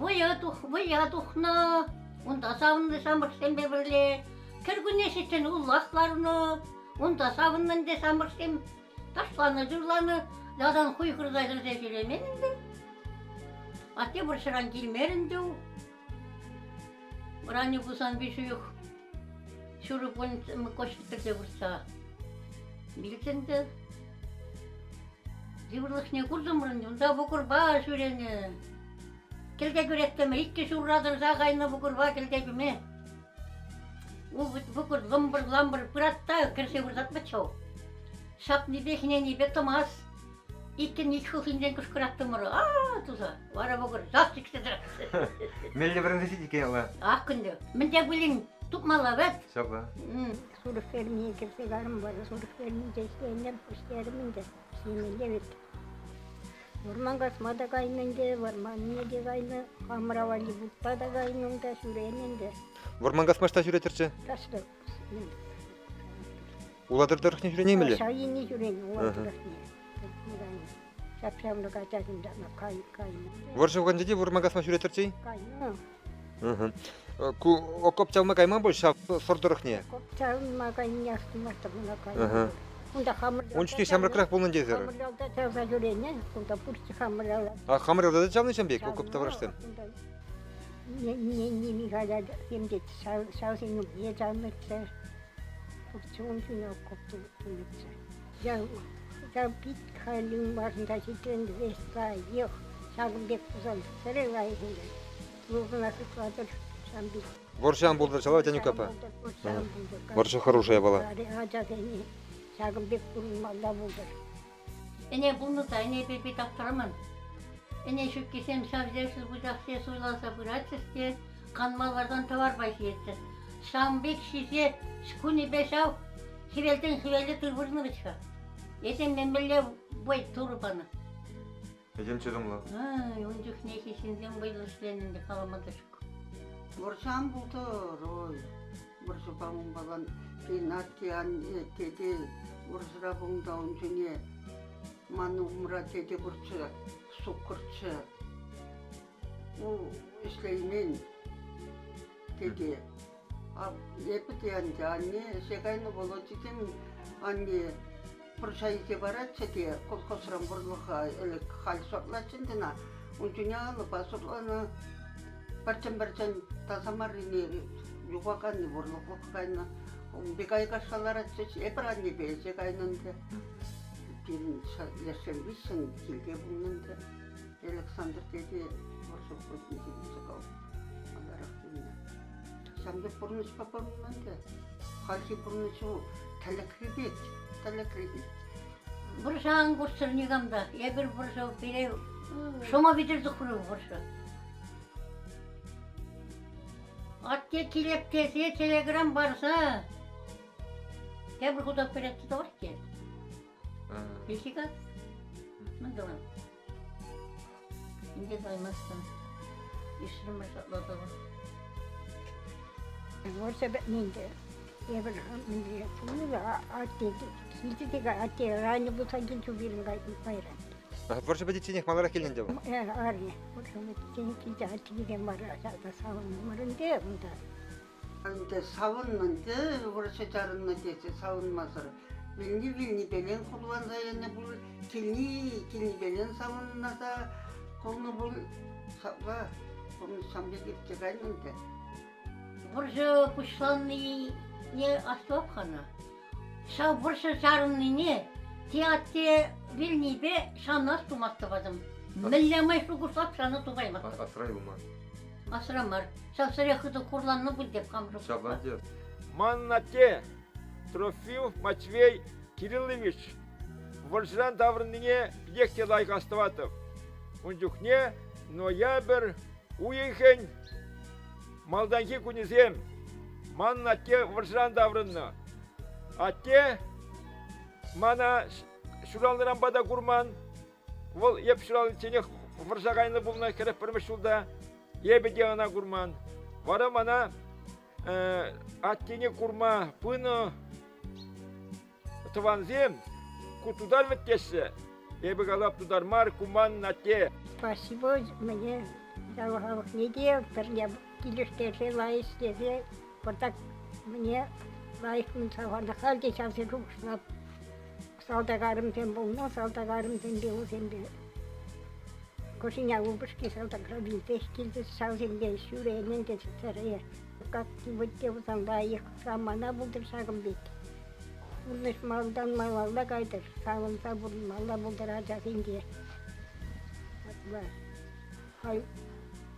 S22: вӑйӑ тух, вӑййа тухнӑ. Унта савӑннӑ ҫамрӑксемпе пӗрле. Кӗркунне ҫитсен уллах ларнӑ. Унта савӑннӑ ӗнтӗ ҫамрӑксем. Ташланӑ, юрланӑ. Ялтан хуйхӑрса кӗрсе ҫӳремен ӗнтӗ. Атте вӑрҫӑран килмерӗ ӗнтӗ. Ранӗ пулсан виҫ уйӑх ҫурӑ госпитальте выртса вилчӗ ӗнтӗ. Йывӑрлӑхне куртӑмӑр ӗнтӗ, унта вӑкӑрпа ҫӳренӗ. Кӗлте кӳреттӗмӗр, иккӗ ҫурра тӑрса кайнӑ вӑкӑрпа кӗлте кӳме. Вӑкӑр лӑмпӑр-лампӑр пырать та кӗрсе выртатмӑччӗ вӑл. Ҫапнипе, хӗненипе тӑмасть. Иккӗн ик хӑлхинчен кӑшкӑраттӑмӑр, а туса. Вара вӑкӑр сас сиксе тӑрать.
S13: Меллӗ вӗренсе ҫитекен алла.
S22: Ах, ӗнтӗ. Мӗн те пулин тупмалла вӗт.
S13: Ҫапла.
S20: Сурӑх фермине кӗрсе карӑм вара сурӑх ферминче ӗҫленӗ, ӗҫлерӗм ӗнтӗ. Ӗҫлемелле вӗт. Вӑрман касма та кайнӑ ӗнтӗ, вӑрманне те кайнӑ, хамӑра валли вутта та кайнӑ унта, ҫӳренӗ ӗнтӗ.
S13: Вӑрман касма ӑҫта ҫӳретӗрччӗ?
S20: Таҫта.
S13: Улатӑр тӑрӑхне ҫӳренеймелле?
S20: Ҫав енне ҫӳренӗ, Улатӑр тӑрӑхне. Ҫап-ҫамрӑк ачасем кайнӑ.
S13: Вӑрҫӑ вӑхӑтӗнче те вӑрман касма ҫӳретӗрччӗ-и?
S20: Кайнӑ.
S13: Ку окоп чавма кайман пуль ҫав сӑр тӑрӑхне?
S20: Окоп чавма кайнине астумастӑп, ӑна кайнӑ. Кунта хамӑр
S13: Ун чухне ҫамрӑкрах пулнӑ тесӗр.
S20: Хамӑр ялта чавса ҫӳренӗ, кунта пурччӗ хамӑр яла.
S13: А хамӑр ялта та чавнӑ ҫам пек окоп таврашсем?
S20: Не, не Михаля тем тет, ҫавсен умне чавнӑччӗ. Пурччӗ ун ҫине окоп тунӑччӗ. Ҫав, ҫав пит халь юнбашӑнса ҫитрӗн веҫ лайӑх. Ҫакӑн пек тусан сӗре лайӑх ӗнтӗ. Клубӑна сыхлатӑр ҫам пек.
S13: Вӑрҫӑ ан пултӑр, ҫала Тянюк аппа. Вӑрҫӑ хӑрушӑ япала.
S20: Ачасене ҫакӑн пек пурӑнмалла пултӑр.
S22: Ӗне пулнӑ та ӗне пирки таптӑрман. Ӗне ҫуккисем ҫав ешӗл пучахсене суйласа пыратчӗҫ те канма ларсан тӑварпа ҫиетчӗҫ. Ҫавӑн пек ҫисе кунӗпе ҫав хӗвелтен хӗвеле тыр вырнӑ вӗт-ха. Этем мӗнле вӑй Турӑ панӑ.
S13: Этем чӑтӑмлӑ.
S22: Ай, ун чухнехи ҫынсем вӑйлӑ ӗҫленӗ ӗнтӗ, калама та ҫук.
S4: Вӑрҫан пултӑр, ой. Вӑрҫӑпа унпалан пирӗн атте, анне, тете вӑрҫӑра пулнӑ ун чухне ман умра тете пурччӗ, суккӑрччӗ. У ӗҫлеймен тете. Эпӗ те ӗнтӗ анне ӗҫе кайнӑ Володьӑсем анне пӑрҫа илсе паратчӗ те колхозран вӑрлӑха ӗлӗк халь сортлатчӗ ӗнтӗ ӑна. Ун чухне алӑпа сортланӑ. Пӗрчӗн-пӗрчӗн таса маррине юхаканни вӑрлӑхлӑх кайнӑ. Ун пек айкашса ларатчӗҫ. Эпир аннепе ӗҫе кайнӑ ӗнтӗ. Пирӗн лешсем виҫҫӗн килте пулнӑ ӗнтӗ. Александр тете вӑрҫӑ вӑхӑтӗнче вилсе маларах вилнӗ. Ҫавӑн пек пурнӑҫпа пурӑннӑ ӗнтӗ. Хальхи пурнӑҫу тӗлӗкри пек, тӗлӗкри пек.
S22: Вӑрҫӑ ан курччӑр никам та. Эпир вӑрҫӑ пире шӑмӑ витӗр тухрӗ вӑрҫӑ. Атте килеп тесе телеграмм парса тепӗр хут операци тӑвать те. Песика? Мӗн тӑван? Инке таймастӑн. Ишрӗмӗр ҫапла тӑван.
S20: Вӑрҫӑ пӗтнӗ ӗнтӗ. Эпир мӗнле пулнӑ атте килчӗ те атте ранӗ пулсан килчӗ пирӗн кайран.
S13: Вӑрҫӑ пӗтичченех маларах килнӗ ӗнтӗ вӑл.
S20: Арне. Вӑрҫӑ пӗтичченех килчӗ атте килен вара ҫакна савӑннӑмӑр ӗнтӗ унта.
S4: Ӗнтӗ савӑннӑ ӗнтӗ, вӑрҫӑ чарӑннӑ тесе савӑнмасӑр. Вилни вилнипелен хурланса янӑ пуль, килни килнипелен савӑнса кулнӑ пуль. Ҫапла пурнӑҫ пек иртсе кайнӑ ӗнтӗ.
S22: Вӑрҫӑ пуҫланнине астӑвап-ха ӑна. Ҫав вӑрҫӑ чарӑннине те атте вилнипе ҫавна тумастӑп. Мӗнле май шухӑшлап, ҫавна тупаймастӑп.
S13: Асра юлман.
S22: Асра мар. Ҫав сӗре хытӑ хурланнӑ пуль теп хам
S13: Ҫапла те.
S1: Манӑн атте Трофимов Матвей Кириллович вӑрҫӑран таврӑннине питех те лайӑх астӑватӑп. Ун чухне ноябрь уйӑхӗн малтанхи кунӗсем манӑн атте вӑрҫӑран таврӑннӑ. Атте мана ҫуралнӑранпа та курман. Вӑл эп ҫураличченех вӑрҫа кайнӑ пулнӑ 41 ҫулта. Эпӗ те ӑна курман. Вара мана аттене курма пынӑ тӑвансем ку тутар вӗт теҫҫӗ. Эпӗ калап тутар мар, ку манӑн атте.
S20: Спасибо мне ял халӑхне те пӗрле килӗштерсе лайӑх ӗҫлесе пӑртак мне лайӑх савӑннӑ. Халь те ҫавсен шухӑшлап. Салтак арӑмсем пулнӑ, салтак арӑмсемпе усемпе кӑшиня упӑшки салтакра вилсех килчӗ, ҫавсемпе ҫӳренӗ ӗнтӗ сӗре. Как вӑтте пулсан лайӑх самана пултӑр ҫакӑн пек. Пурнӑҫ малтан малалла кайтӑр, савӑнса пурӑнмалла пултӑр ачасен те. Апла халь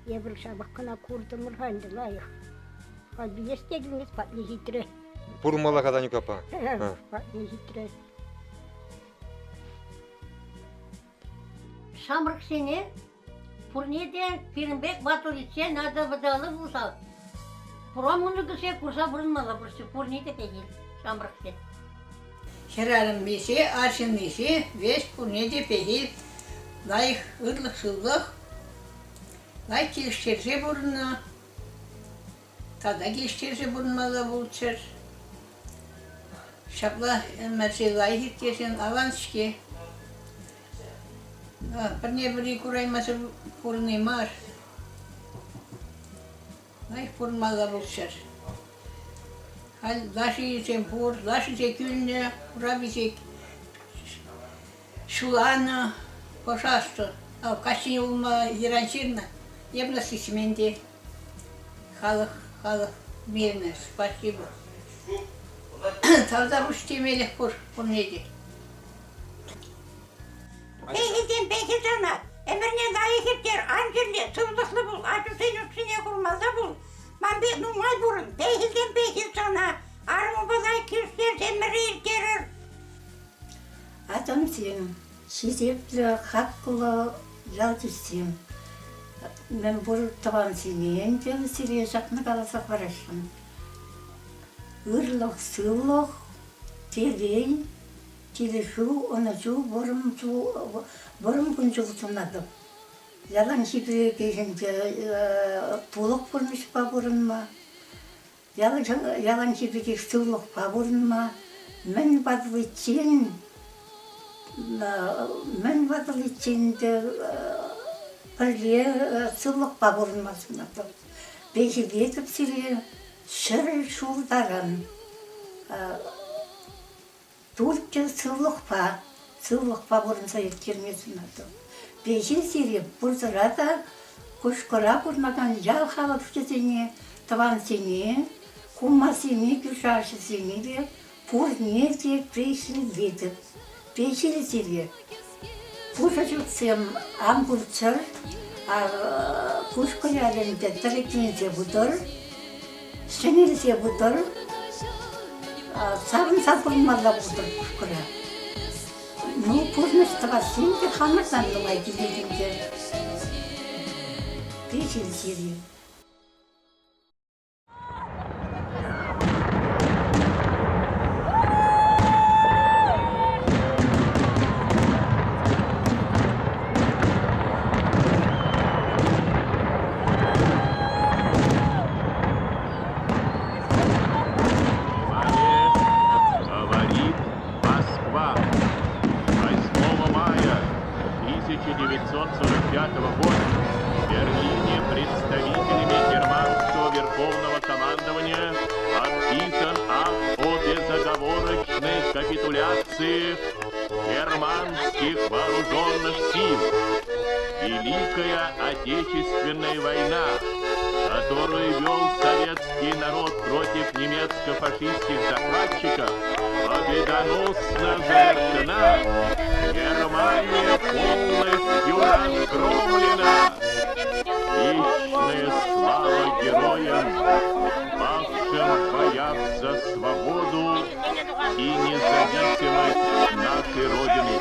S20: эпир ҫапах кӑна куртӑмӑр-ха ӗнтӗ лайӑх. Халь вилес те килмест патне ҫитрӗ.
S13: Пурӑнмалла-ха Танюк аппа.
S20: Патне ҫитрӗ.
S22: Ҫамрӑксене пурне те пирӗн пек ватӑличчен надо вӑталӑ пулса пура мӑнукӗсене курса пурӑнмалла пурччӗ пурне те пехил ҫамрӑксен.
S8: Хӗрарӑммиҫе, арҫынниҫе веҫ пурне те пехил лайӑх ырлӑх-сывлӑх, лайӑх килӗштерсе пурӑннӑ. Тата килӗштерсе пурӑнмалла пулччӑр. Ҫапла ӗмӗрсе лайӑх ирттерсен аван-ҫке. Пӗрне-пӗри кураймасӑр пурӑнни мар. Лайӑх пурӑнмалла пулччӑр. Халь лашисем пур, лашисе кӳлнӗ, ураписе ҫуланӑ, пӑшастӑ. Ав каҫхине улма йӑран ҫырнӑ. Эп ӑна сисмен те. Халӑх, халӑх мирнӗ, спасибо. Тавтапуҫ темелӗх пур пурне те.
S21: Пехилсем пехил сана. Ӗмӗрне лайӑх ирттер, ан чирле, сывлӑхлӑ пул, ачусен утсине курмалла пул. Ман пек нумай пурӑн, пехилсем пехил сана. Арӑмупа лайӑх килӗштерсе ӗмӗре ирттерӗр.
S3: Ачамсем, хисеплӗ, хаклӑ ялтисем, мӗнпур тӑвансене ӗнтӗ сире ҫакна каласа парасшӑн. Ырлӑх, сывлӑх, телей, килӗшӳ, ӑнӑҫу, вӑрӑм ҫул, вӑрӑм кун-ҫул сунатӑп. Яланхи пекех ӗнтӗ тулӑх пурнӑҫпа пурӑнма, яланхи пекех сывлӑхпа пурӑнма, мӗн ватӑличчен, мӗн ватӑличчен ӗнтӗ пӗрле сывлӑхпа пурӑнма сунатӑп. Пехилетӗп сире 100 ҫул таран. Пурте сывлӑхпа, сывлӑхпа пурӑнса ирттерме сунатӑп. Пехил сире пурсӑра та Кушкӑра пурӑнакан ял халӑхӗсене, тӑвансене, кумасене, кӳршӗ-аршӑсене те пурне те пехиллетӗп. Пехил сире пушӑ ҫуртсем ан пулччӑр, Кушкӑ ялӗнче тӗрекленсе пытӑр, ҫӗнелсе пытӑр, савӑнса пурӑнмалла пултӑр Кушкӑра. Ну, пурнӑҫ тӑвасси те хамӑртан нумай килет ӗнтӗ. Пехил сире.
S11: Говорит Москва. 8 мая 1945 года в Берлине представителями германского верховного командования подписан акт о безоговорочной капитуляции германских вооруженных сил. Великая Отечественная война, которую вел советский народ против немецко-фашистских захватчиков, победоносно завершена. Германия полностью разгромлена. Вечная слава героям, павшим в боях за свободу и независимость нашей Родины.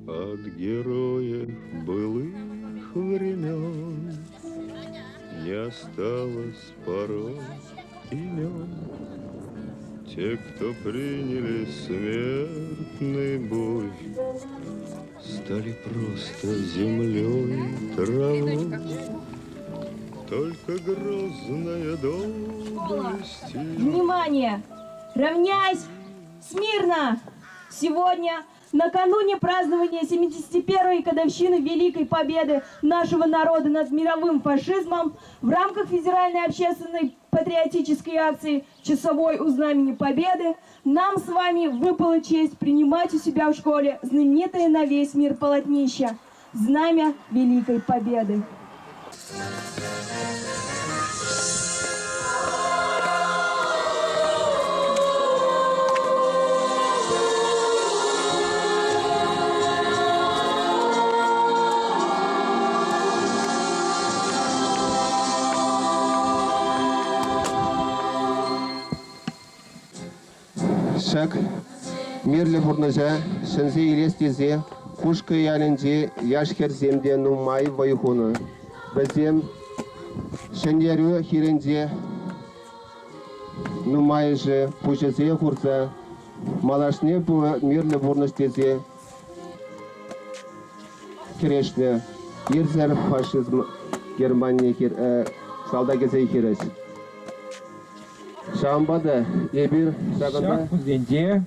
S23: От героев былых времен Не осталось порой имен. Те, кто приняли смертный бой, Стали просто землей, травой. Только грозная доблесть
S24: Внимание! Равняйсь! Смирно! Сегодня, накануне празднования 71-й годовщины Великой Победы нашего народа над мировым фашизмом, в рамках Федеральной общественной патриотической акции «Часовой у Знамени Победы» нам с вами выпала честь принимать у себя в школе знаменитое на весь мир полотнище «Знамя Великой Победы».
S25: Ҫак мирлӗ пурнӑҫа ҫӗнсе илес тесе Кушкӑ ялӗнчи яш-хӗрсем те нумай вӑй хунӑ. Вӗсем Ҫӗнтерӳ хирӗнче нумайӑшӗ пуҫӗсене хурса малашне мирлӗ пурнӑҫ тесе кӗрешнӗ. Ирсӗр фашизм Германие салтакӗсен хирӗҫ. Ҫавӑнпа та эпир ҫакӑнта...
S1: Ҫак кунсенче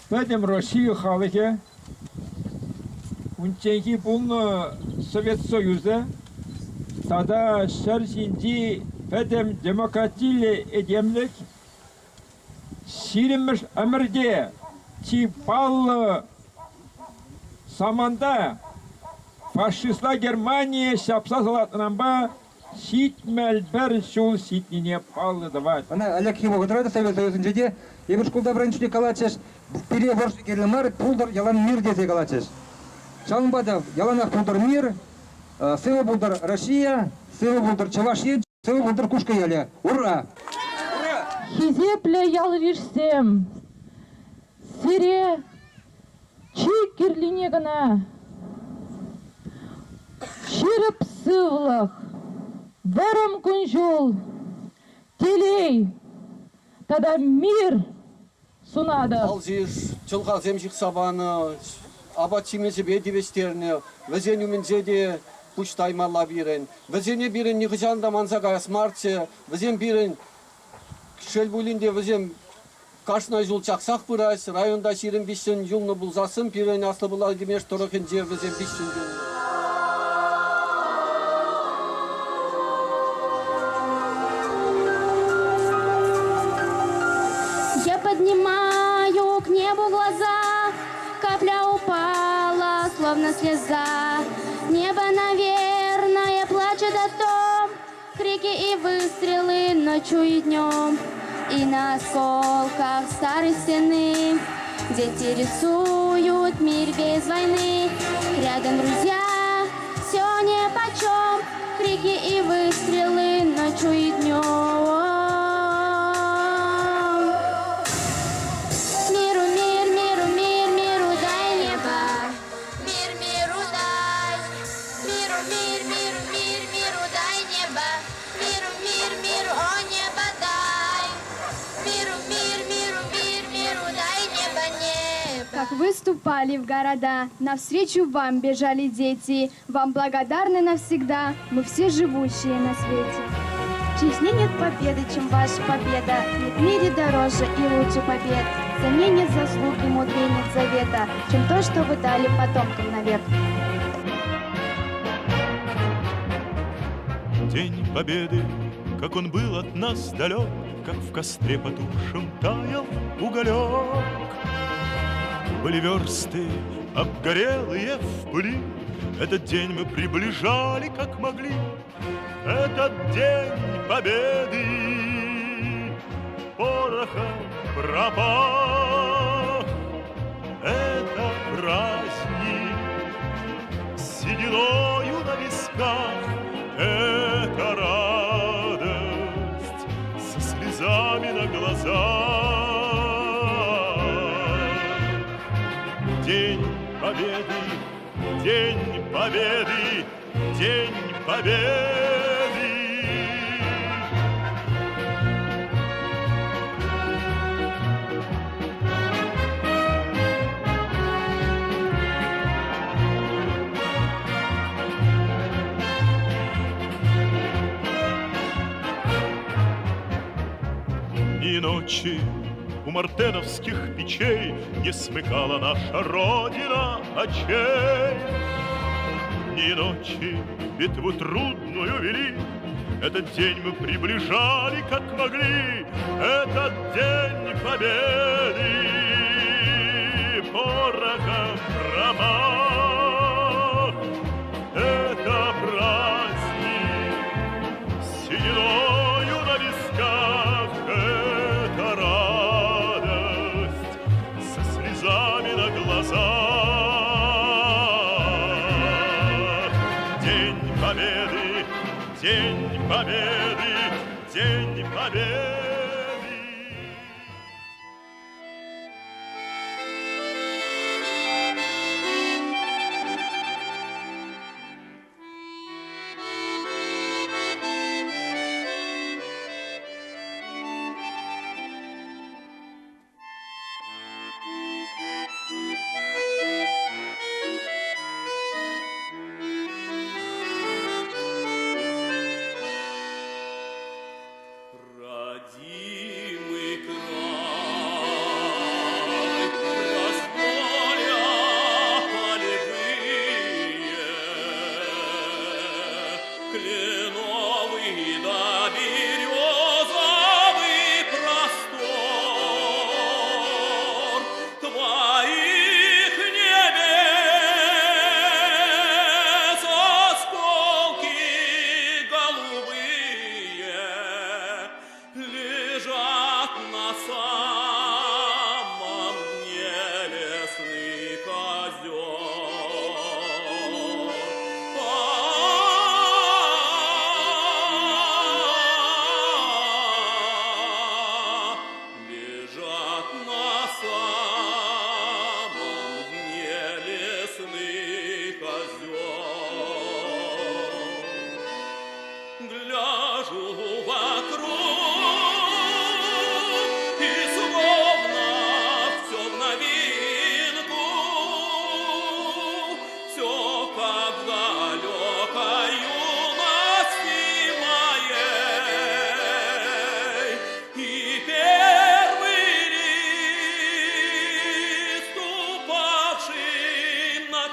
S1: пӗтӗм Россия халӑхӗ унчченхи пулнӑ Совет Союзӗ тата ҫӗр ҫинчи пӗтӗм демократиллӗ этемлӗх ҫирӗммӗш ӗмӗрте чи паллӑ саманта фашистла Германие ҫапса салатнӑранпа 71 ҫул ҫитнине паллӑ тӑвать.
S7: Ӑна ӗлӗкхи вӑхӑтра та Совет Союзӗнче те эпир шкулта вӗреннӗ чухне калатчӗҫ, пире вӑрҫӑ кирлӗ мар, пултӑр ялан мир тесе калатчӗҫ. Ҫавӑнпа та яланах пултӑр мир, сывӑ пултӑр Россия, сывӑ пултӑр Чӑваш Ен, сывӑ пултӑр Кушкӑ ялӗ. Ура!
S24: Хисеплӗ ял-йышсем, сире чи кирлине кӑна ҫирӗп сывлӑх, вӑрӑм кун-ҫул, телей тата мир сунатӑп.
S9: Алсиш чӑлхасем ҫыхса панӑ, апат-ҫимӗҫӗпе тивӗҫтернӗ. Вӗсен умӗнче те пуҫ таймалла пирӗн. Вӗсене пирӗн нихӑҫан та манса каяс марччӗ. Вӗсем пирӗн, шел пулин те, вӗсем Кашни ҫул чаксах пырать. Районта 23-ҫӗн юлнӑ пулсассӑн пирӗн Аслӑ Пӑла Тимеш тӑрӑхӗнче вӗсем виҫҫӗн юлнӑ.
S14: Я поднимаю к небу глаза, Капля упала, словно слеза. Небо, наверное, плачет о том, Крики и выстрелы ночью и днем. И на осколках старой стены Дети рисуют мир без войны. Рядом друзья, все нипочем. Крики и выстрелы ночью и днем. Миру мир, миру мир, миру дай небо. Мир миру дай. Миру мир, миру мир, миру дай небо. Миру мир, миру, о небо дай. Миру мир, миру мир, миру дай небо, небо.
S12: Как вы ступали в города, навстречу вам бежали дети. Вам благодарны навсегда, мы все живущие на свете. Честнее нет победы, чем ваша победа. Нет в мире дороже и лучше побед. За ней нет заслуг и мудрее нет завета, чем то, что вы дали потомкам навек.
S11: День Победы, как он был от нас далек, Как в костре потухшем таял уголек. Были версты, обгорелые в пыли, Этот день мы приближали, как могли. Этот день Победы порохом пропах. Это праздник с сединою на висках, Это радость со слезами на глазах. День Победы, День Победы, День Победы! Дни и ночи у мартеновских печей Не смыкала наша Родина очей. Дни и ночи битву трудную вели, Этот день мы приближали, как могли, Этот день победы порохом пропах. Это праздник с сединою на висках, Это радость со слезами на глазах. День Победы, День Победы, День Победы!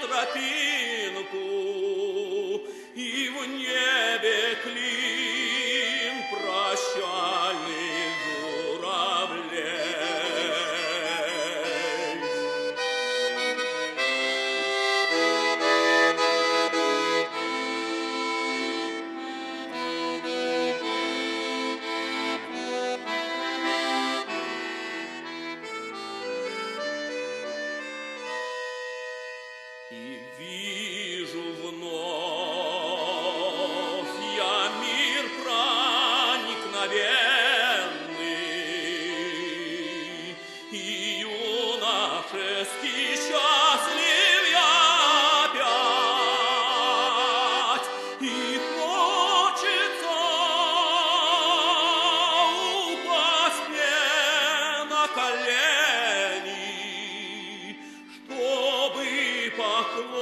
S5: тропинку, И в небе клин прощальных журавлей. И вижу вновь я мир проникновенный, И юношеский счастлив я опять, И хочется упасть мне на колени, чтобы поклониться